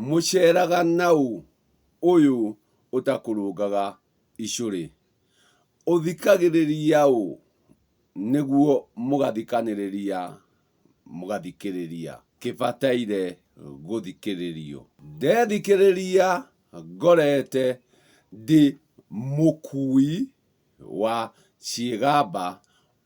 Mũceraga naũ ũyũ ũtakũrũngaga icũrĩ? Ũthikagĩrĩria ũ nĩguo mũgathikanĩrĩria mũgathikĩrĩria kĩbataire gũthikĩrĩrio? Ndethikĩrĩria ngorete ndĩ mũkui wa ciĩgamba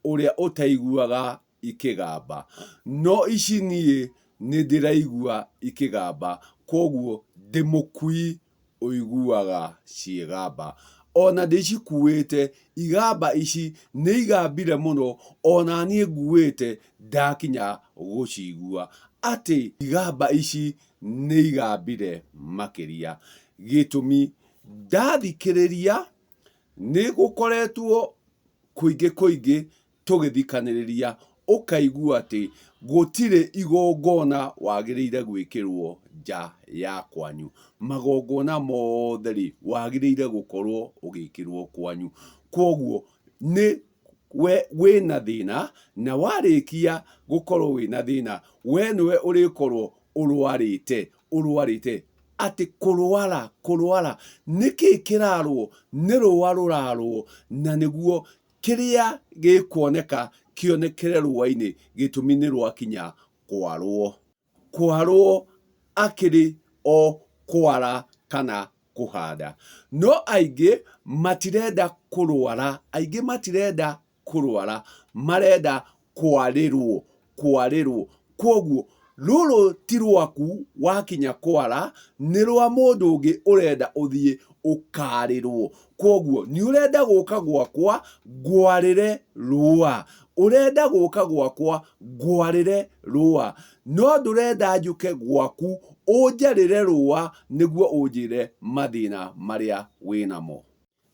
ũrĩa ũtaiguaga ikĩgamba. No ici niĩ nĩndĩraigua ikĩgamba, kwoguo ndĩ mũkui ũiguaga ciĩgamba. Ona ndĩcikuĩte, igamba ici nĩigambire mũno ona niĩ nguĩte ndakinya gũcigua atĩ igamba ici nĩigambire makĩria. Gĩtũmi ndathikĩrĩria nĩgũkoretwo kũingĩ kũingĩ tũgĩthikanĩrĩria ũkaigua atĩ gũtirĩ igongona wagĩrĩire gwĩkĩrwo nja ya kwanyu. Magongona mothe rĩ, wagĩrĩire gũkorwo ũgĩkĩrwo kwanyu. Kwoguo nĩ we wĩna thĩna na warĩkia gũkorwo wĩna thĩna, we nĩwe ũrĩkorwo ũrwarĩte, ũrwarĩte atĩ kũrwara, kũrwara, nĩkĩ kĩrarwo? Nĩ rũa rũrarwo na nĩguo Kĩrĩa gĩkuoneka kĩonekere rũa-inĩ, gĩtũmi nĩ rwakinya kwarwo. Kwarwo akĩrĩ o kwara kana kũhanda. No aingĩ matirenda kũrwara, aingĩ matirenda kũrwara, marenda kwarĩrwo, kwarĩrwo. Kwoguo rũrũ ti rwaku wakinya kwara, nĩ rwa mũndũ ũngĩ ũrenda ũthiĩ ũkarĩrwo. Kwoguo nĩ ũrenda gũka gwakwa ngwarĩre rũa, ũrenda gũka gwakwa ngwarĩre rũa, no ndũrenda njũke gwaku ũnjarĩre rũa nĩguo ũnjĩre mathĩna marĩa wĩnamo.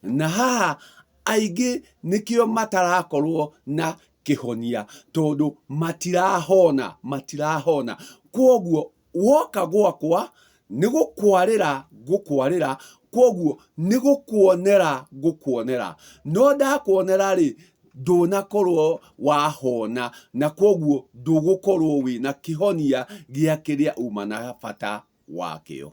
Na haha aingĩ nĩkĩo matarakorwo na kĩhonia tondũ matirahona, matirahona. Kwoguo woka gwakwa nĩ gũkwarĩra ngũkwarĩra, kwoguo nĩ gũkuonera ngũkuonera. No ndakuonera rĩ, ndũnakorwo wahona na kwoguo ndũgũkorwo wĩna kĩhonia gĩa kĩrĩa uma na bata wakĩo.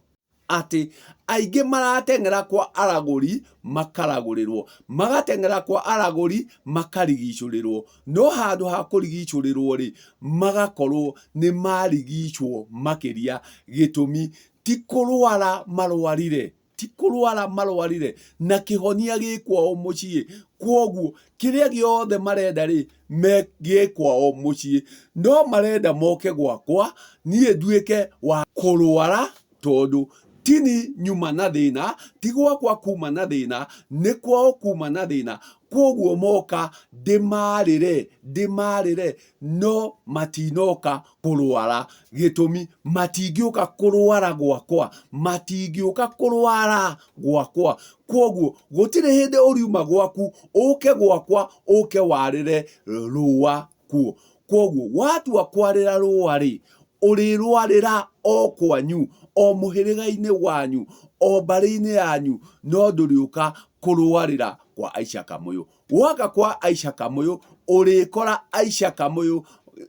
Atĩ aingĩ marateng'era kwa aragũri makaragũrĩrwo, magateng'era kwa aragũri makarigicũrĩrwo, no handũ ha kũrigicũrĩrwo rĩ, magakorwo nĩ marigicwo makĩria, gĩtũmi ti kũrwara marwarire, ti kũrwara marwarire, na kĩhonia gĩ kwao mũciĩ, kwoguo kĩrĩa gĩothe marenda rĩ, me gĩ kwao mũciĩ, no marenda moke gwakwa niĩ nduĩke wa kũrwara tondũ tini nyuma na thĩna, ti gwakwa kuma na thĩna, nĩ kwao kuma na thĩna, kwoguo moka ndĩmarĩre, ndĩmarĩre, no matinoka kũrwara, gĩtũmi matingĩũka kũrwara gwakwa, matingĩũka kũrwara gwakwa, kwoguo gũtirĩ hĩndĩ ũriuma gwaku ũke gwakwa ũke warĩre rũa kuo. Kwoguo watua kwarĩra rũa-rĩ, ũrĩrwarĩra o kwanyu, o mũhĩrĩga-inĩ wanyu, o mbarĩ-inĩ yanyu, no ndũrĩũka kũrũarĩra kwa Aisha Kamũyũ. Woka kwa Aisha Kamũyũ, ũrĩkora Aisha Kamũyũ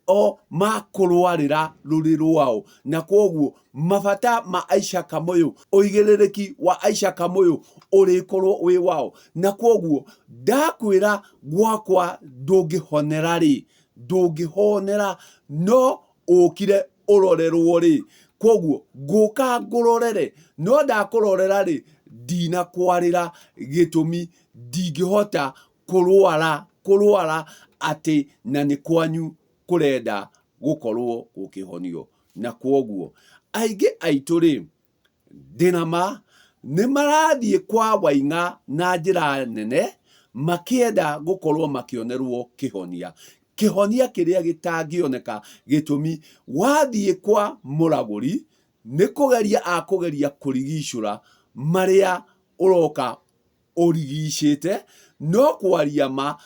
o makũrwarĩra rũrĩ rwao, na kwoguo mabata ma Aisha Kamũyũ, ũigĩrĩrĩki wa Aisha Kamũyũ ũrĩkorwo wĩ wao, na kwoguo ndakwĩra gwakwa ndũngĩhonera rĩ, ndũngĩhonera no ũkire ũrorerwo rĩ, kwoguo ngũka ngũrorere, no ndakũrorera rĩ, ndinakwarĩra gĩtũmi ndingĩhota kũrwara, kũrwara atĩ na nĩ kwanyu kũrenda gũkorwo gũkĩhonio. Na kwoguo aingĩ aitũ rĩ, Ndĩna ma nĩ marathiĩ kwa Waing'a na njĩra nene makĩenda gũkorwo makĩonerwo kĩhonia. Kĩhonia kĩrĩa gĩtangĩoneka gĩtũmi wathiĩ kwa mũragũri nĩ kũgeria akũgeria kũrigicũra marĩa ũroka ũrigicĩte, no kwaria ma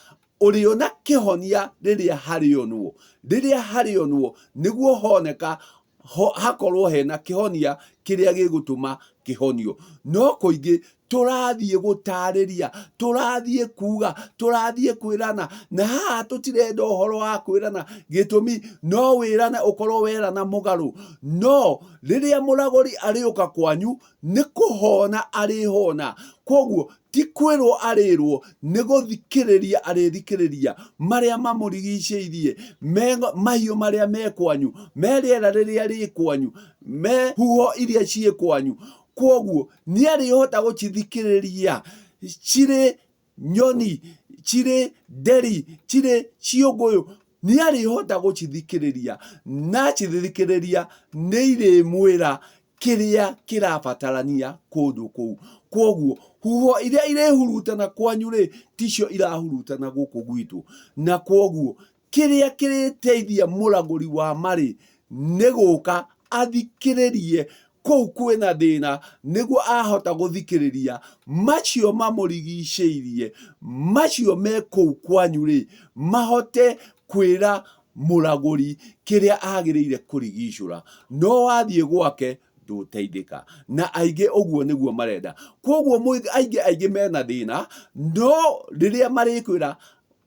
ũrĩona kĩhonia rĩrĩa harĩonwo, rĩrĩa harĩonwo nĩguo honeka ho, hakorwo hena kĩhonia kĩrĩa gĩgũtũma kĩhonio. No kũingĩ Tũrathiĩ gũtarĩria, tũrathiĩ kuga, tũrathiĩ kwĩrana. Na haha tũtirenda ũhoro wa kwĩrana, gĩtũmi no wĩrane ũkorwo werana mũgarũ. No rĩrĩa mũragũri arĩũka kwanyu, nĩ kũhona arĩhona. Kwoguo ti kwĩrwo arĩrwo, nĩ gũthikĩrĩria arĩthikĩrĩria marĩa mamũrigicĩirie, me mahiũ marĩa me kwanyu, me rĩera rĩrĩa rĩ kwanyu, me huho iria ciĩ kwanyu. Kwoguo nĩ arĩhota gũcithikĩrĩria cirĩ nyoni, cirĩ nderi, cirĩ ciũngũyũ, nĩ arĩhota gũcithikĩrĩria, na acithikĩrĩria nĩ irĩmwĩra kĩrĩa kĩrabatarania kũndũ kũu. Kwoguo huho iria irĩhurutana kwanyu rĩ, ticio irahurutana gũkũ gwitũ. Na kwoguo kĩrĩa kĩrĩteithia mũragũri wa marĩ nĩ gũka athikĩrĩrie kũu kwĩna thĩna, nĩguo ahota gũthikĩrĩria macio mamũrigicĩirie, macio me kũu kwanyu rĩ, mahote kwĩra mũragũri kĩrĩa agĩrĩire kũrigicũra. No wathiĩ gwake ndũteithĩka. Na aingĩ ũguo nĩguo marenda. Kwoguo aingĩ aingĩ mena thĩna, no rĩrĩa marĩkwĩra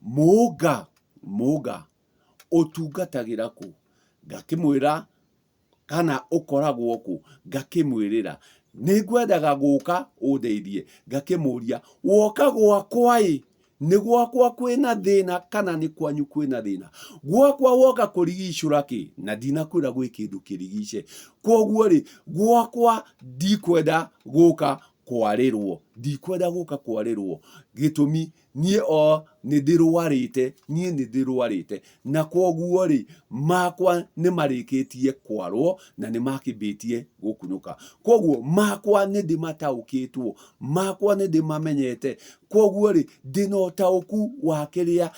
mũnga, mũnga ũtungatagĩra kũ? Ngakĩmwĩra kana ũkoragwo kũ? Ngakĩmwĩrĩra nĩ ngwendaga gũka ũndeithie. Ngakĩmũria woka gwakwa-ĩ, nĩ gwakwa kwĩna thĩna kana nĩ kwanyu kwĩna thĩna? Gwakwa woka kũrigicũra kĩ? Na ndinakwĩra gwĩ kĩndũ kĩrigice. Kwoguo rĩ, gwakwa ndikwenda gũka kwarĩrwo, ndikwenda gũka kwarĩrwo. Gĩtũmi niĩ o nĩ ndĩrwarĩte, niĩ nĩ ndĩrwarĩte, na kwoguo rĩ, makwa nĩ marĩkĩtie kwarwo na nĩ makĩmbĩtie gũkunũka. Kwoguo makwa nĩ ndĩmataũkĩtwo, makwa nĩ ndĩmamenyete, kwoguo rĩ, ndĩna ũtaũku wa kĩrĩa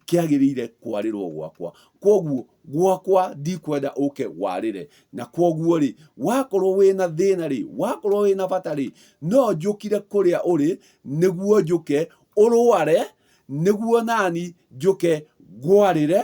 kĩagĩrĩire kwarĩrwo gwakwa. Kwoguo gwakwa ndikwenda ũke warĩre, na kwoguo rĩ, wakorwo wĩna thĩna rĩ, wakorwo wĩna bata rĩ, no njũkire kũrĩa ũrĩ nĩguo njũke ũrware, nĩguo nani njũke ngwarĩre,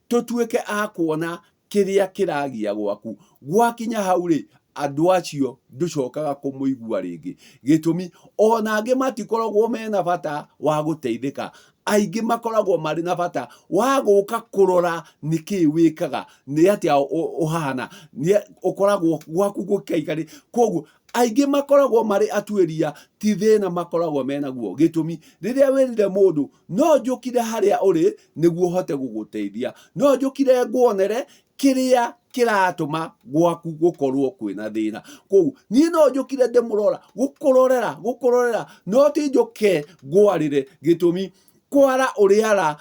tũtuĩke a kuona kĩrĩa kĩragia gwaku. Gwakinya hau rĩ, andũ acio ndũcokaga kũmũigua rĩngĩ. Gĩtũmi, ona angĩ matikoragwo mena bata wa gũteithĩka. Aingĩ makoragwo marĩ na bata wa gũka kũrora nĩkĩ wĩkaga, nĩ atĩa ũhana, nĩ ũkoragwo gwaku gũkĩikarĩ. Koguo aingĩ makoragwo marĩ atuĩria, ti thĩna makoragwo menaguo. Gĩtũmi, rĩrĩa wĩrire mũndũ no njũkire harĩa ũrĩ nĩguo hote gũgũteithia, no njũkire nguonere kĩrĩa kĩratũma gwaku gũkorwo kwĩna thĩna. Koguo niĩ no njũkire ndĩmũrora, gũkũrorera, gũkũrorera, no ti njũke ngwarĩre. Gĩtũmi, kwara ũrĩara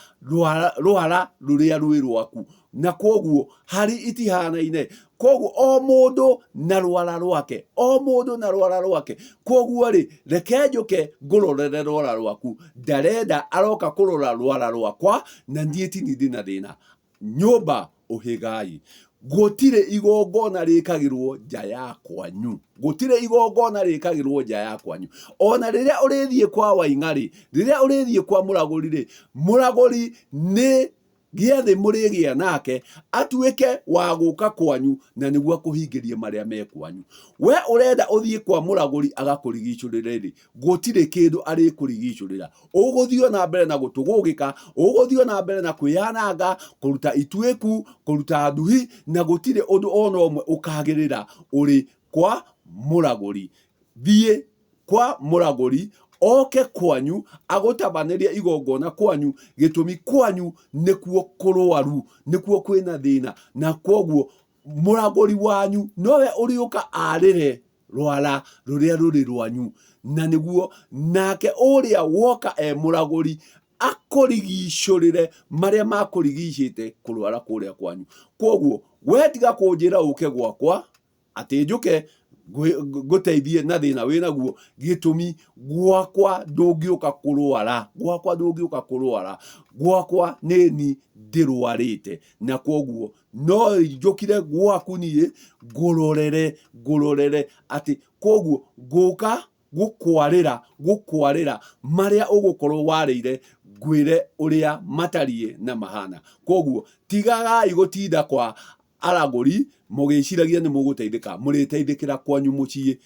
rwara rũrĩa rwĩ rwaku, na kwoguo hari itihanaine. Kwoguo o mũndũ na rwara rwake, o mũndũ na rwara rwake. Kwoguo rĩ, reke njũke ngũrorere rwara rwaku. Ndarenda aroka kũrora rwara rwakwa, na niĩ ti niĩ ndĩna thĩna. Nyũmba ũhĩgai. Gũtirĩ igongona rĩkagĩrwo nja ya kwanyu. Gũtirĩ igongona rĩkagĩrwo nja ya kwanyu. Ona rĩrĩa ũrĩthiĩ kwa Waing'a rĩ, rĩrĩa ũrĩthiĩ kwa mũragũri rĩ, mũragũri nĩ gĩathĩ mũrĩgĩa nake atuĩke wa gũka kwanyu na nĩguo akũhingĩrie marĩa me kwanyu. We ũrenda ũthiĩ kwa mũragũri agakũrigicũrĩre rĩ, gũtirĩ kĩndũ arĩkũrigicũrĩra. Ũgũthiĩ o na mbere na gũtũgũgĩka, ũgũthiĩ o na mbere na kwĩyananga, kũruta ituĩku, kũruta nduhi, na gũtirĩ ũndũ o na ũmwe ũkagĩrĩra ũrĩ kwa mũragũri. Thiĩ kwa mũragũri oke kwanyu agũtabanĩrie igongona kwanyu, gĩtũmi kwanyu nĩkuo kũrwaru, nĩkuo kwĩna thĩna, na kwoguo mũragũri wanyu nowe ũrĩũka arĩre rwara rũrĩa rũrĩ rwanyu, na nĩguo nake ũrĩa woka e mũragũri akũrigicũrĩre marĩa makũrigicĩte kũrwara kũrĩa kwanyu. Kwoguo we tiga kũnjĩra ũke gwakwa atĩ njũke ngũteithie na thĩna wĩ naguo, gĩtũmi gwakwa ndũngĩũka kũrwara, gwakwa ndũngĩũka kũrwara, gwakwa nĩ ni ndĩrwarĩte, na kwoguo no njũkire gwaku niĩ ngũrorere, ngũrorere atĩ kwoguo ngũka gũkwarĩra, gũkwarĩra marĩa ũgũkorwo warĩire, ngwĩre ũrĩa matariĩ na mahana. Kwoguo tigagai gũtinda kwa aragũri mũgĩciragia nĩ mũgũteithĩka, mũrĩteithĩkĩra kwanyu mũciĩ.